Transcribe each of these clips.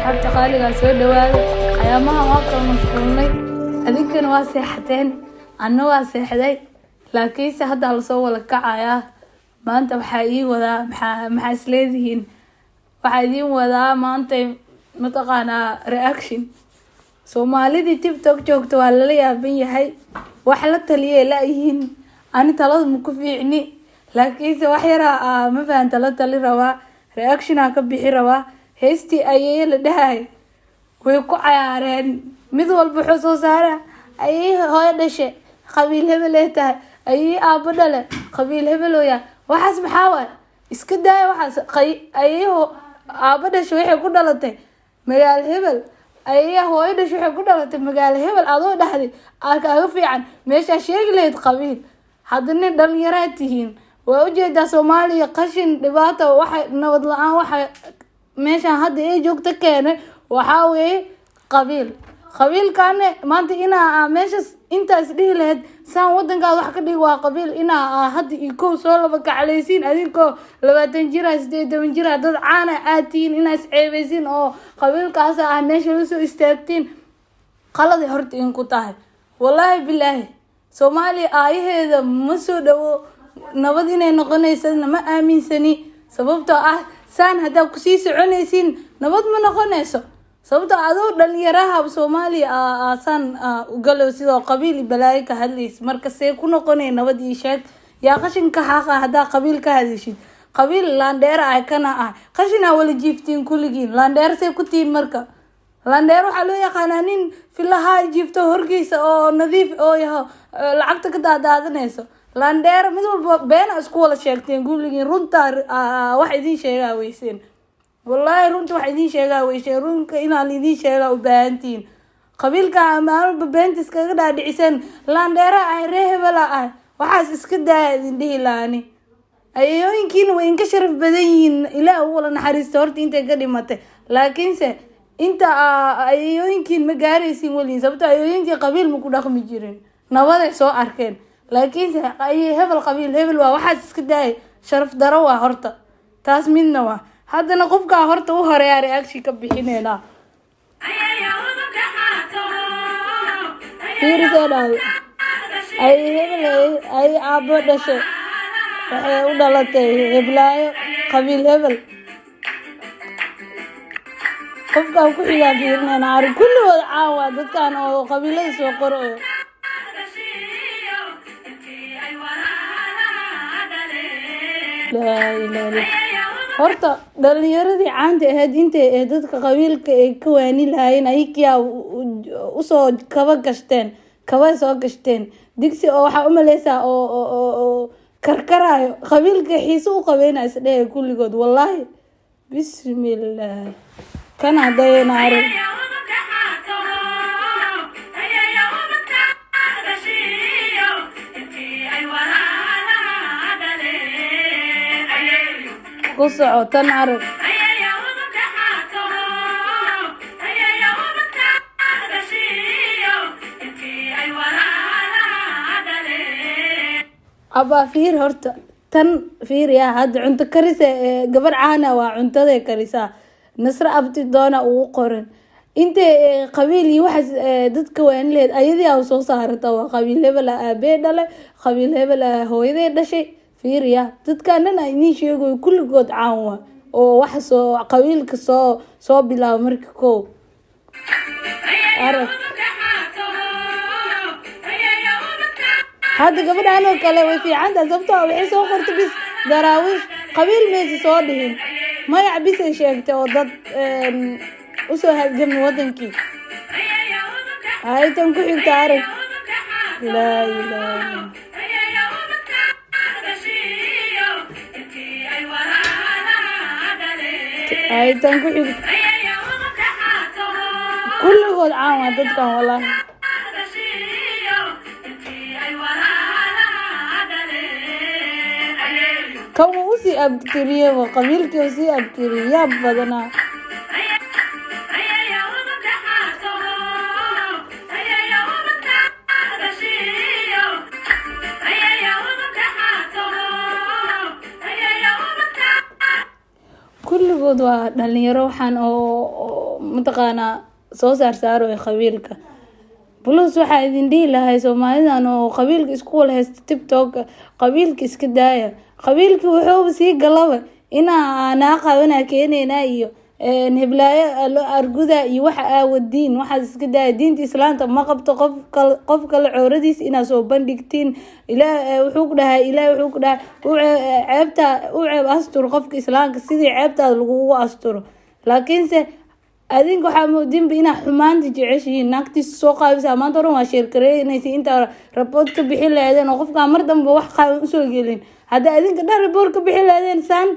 Asxaabta qaaligaa, soo dhawaada. Ayaamaha waa kala mashquulnay, adinkana waa seexateen, anna waa seexday, laakiinse haddaa lasoo wada kacayaa. Maanta waxaa ii wadaa, maxaa isleedihiin? Waxaa idiin wadaa maanta, mataqaanaa, reaction. Soomaalidii TikTok joogta waa lala yaaban yahay, wax la taliyay la-yihiin. Ani talada ma ku fiicni, laakiinse wax yaraa, ma fahanta, la tali rabaa, reactionaa ka bixi rabaa. Heestii ayeeye la dhahay way ku cayaareen. Mid walba wuxuu soo saara ayey hooyo dhashe qabiil hebel ay tahay, ayey aabo dhale qabiil hebel ooya. Waxaas maxaa waay? Iska daaya waxaas. Ayey aabo dhashe waxay ku dhalatay magaalo hebel, ayeya hooyo dhashe waxay ku dhalatay magaalo hebel. Adoo dhahday aa kaaga fiican meeshaa sheegi lahayd qabiil. Haddana dhalinyaraad tihiin, waa ujeedaa Soomaaliya qashin, dhibaata, waxa nabad la-aan, waxa meeshaan hadda ay joogto keenay waxaa weeye qabiil. Qabiilkaane maanta inaa meeshas intaas dhihi lahayd saan wadankaada wax ka dhigi waa qabiil. Inaa hadda iyo kow soo laba kaclaysiin adinkoo 20 jira, 18 jira, dad caana aad tihiin, inaa isceebeysiin oo qabiilkaasa ah meesha lasoo istaagtiin, qaladay horta inku tahay. Wallaahi bilaahi, Soomaaliya aayaheeda ma soo dhawo. Nabad inay noqoneysana ma aaminsani, sababtoo ah saan haddaa kusii soconaysiin nabad ma noqonayso. Sababtoo adoo dhalinyaraha Soomaaliya saan ugalo sidoo qabiil iyo balaayo ka hadlaysa, marka see ku noqonaya nabad? Ii sheeg, yaa qashinka xaaqa haddaa qabiil ka hadashid? Qabiil laandheer ah kana ah, qashinaa wala jiiftiin kulligiin. Laandheer see ku tihiin? Marka laandheer waxaa loo yaqaanaa nin filaha jiifto, horgiisa oo nadiif oo yaho, lacagta ka daadaadanayso. Laandheer mid walba beena isku wada sheegteen kulligiin. Runtaa wax idin sheegaa weyseen. Wallaahi runta wax idin sheegaa weyseen. Runka inaa laidin sheegaa u baahantihiin. Qabiilka maalba beenta iskaga dhaadhiciseen, laandheera ah, ree hebela ah, waxaas iska daaya idin dhihi laani. Ayooyinkiina way inka sharaf badan yihiin, Ilaah u wala naxariisto horta intay ka dhimatay, laakiinse inta ayooyinkiin ma gaaraysiin weliin, sababto ayooyinkii qabiil ma ku dhaqmi jirin, nabaday soo arkeen. Laakiinse ay hebel qabiil hebel waa, waxaas iska daaya, sharaf daro waa horta taas. Midna waa haddana qofkaa horta u horeeyaa reaction ka bixineynaa. Fiirisee dhahdo ay hebel ay aabo dhashay waxay u dhalatay heblaayo qabiil hebel. Qofkaan ku xigaa fiirinayna. Arag, kulligood caan waa dadkan oo qabiilada soo qorayo. Laa ilaaha illa. Horta dhalinyaradii caanta ahayd intay ee dadka qabiilka ay ka waani lahaayeen, ayakiyaa usoo kaba gashteen, kaba soo gashteen digsi oo waxaa umaleysaa oo karkaraayo. Qabiilka xiise u qabeyna isdhehe kulligood. Wallaahi, bismillah, kana hadayna arag. Ku soco, tan arag. Abaa, fiir horta tan, fiiriya hadda. Cunto karisa ee gabar caana waa, cuntaday karisaa. Nasre Abti doona ugu qoran intay qabiil iyo waxaas dadka waani lahayd, ayadii aa soo saarata waa qabiil hebel ah aabee dhale, qabiil hebel ah hooyaday dhashay. Fiiriya, dadkan dhan aan idiin sheegayo kulligood caan waa oo waxa soo qabiilka soo bilaaba marka kow. Arag hadda gabadhan oo kale way fiicantahay, sababtoo ah waxay soo qortay bis Daraawiish, qabiil maysa soo dhihin, magac bisay sheegtay oo dad usoo halgamay wadankii. Haytan ku xigta arag. Laa ilaaha. Haytan ku xigta, kulligood caan waa dadkan, wallaahi. Kan wuu usii abtiriyey, qabiilkii usii abtiriyey, yaab badanaa. Kulligood waa dhalinyaro. Waxaan oo mataqaanaa soo saarsaaro ee qabiilka plus waxaa idin dhihi lahay, Soomaalidan oo qabiilka isku wala haysta TikTok, qabiilka iska daaya. Qabiilkii wuxuuba sii galaba inaa naa qabanaa keeneynaa iyo heblaayo loo arguda iyo waxa aawadiin. Waxaas iska daaya. Diinta Islaamta ma qabto qof kale, qof kale cooradiis inaad soo bandhigtiin. Ilaah wuxuu ku dhahay, Ilaah wuxuu ku dhahay, ceebta u ceeb astur qofka Islaamka sidii ceebtaada lagugu asturo. Laakiinse adinka waxaa moodinba inaa xumaanta jeceshihiin. Naagtiisa soo qaabisa maanta o dhan waa sheerkareynaysa. Intaa report ka bixin lahaydeen oo qofkaa mar dambe wax qaaban usoo gelin, hadda adinka dhan report ka bixin lahaydeen, saan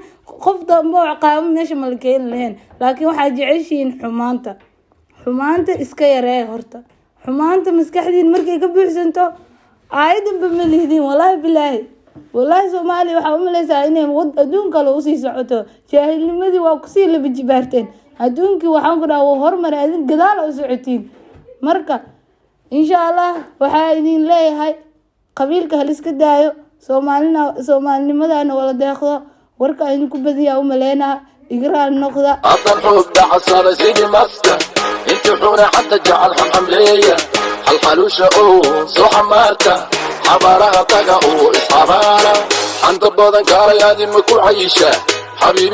qof dambe oo qaaban meesha mala keeni laheen. Laakiin waxaa jeceshihiin xumaanta. Xumaanta iska yareeya horta. Xumaanta maskaxdiin markay ka buuxsanto, aayadanba ma lihdin. Walaahi bilaahi, walaahi, Soomaaliya waxaa umaleysaa inay adduun kale usii socoto. Jaahilnimadii waa kusii laba jibaarteen. Adduunkii waxaan ku dhaha wuu hormaray, adin gadaal u socotiin. Marka insha Allah waxaa idin leeyahay, qabiilka haliska daayo, Soomaalina Soomaalinimadana wala deeqdo. Warka idinku badiyaa u maleynaa, igraal noqda. Haddan xuub dhacasaday sidii maska, intii xuna xanta jecel xamxamleeya, xalxaluusha oo soo xamaarta, xabaaraha taga oo isxabaara, xanta badan kaalayaadi ma ku cayishaa xabiibi.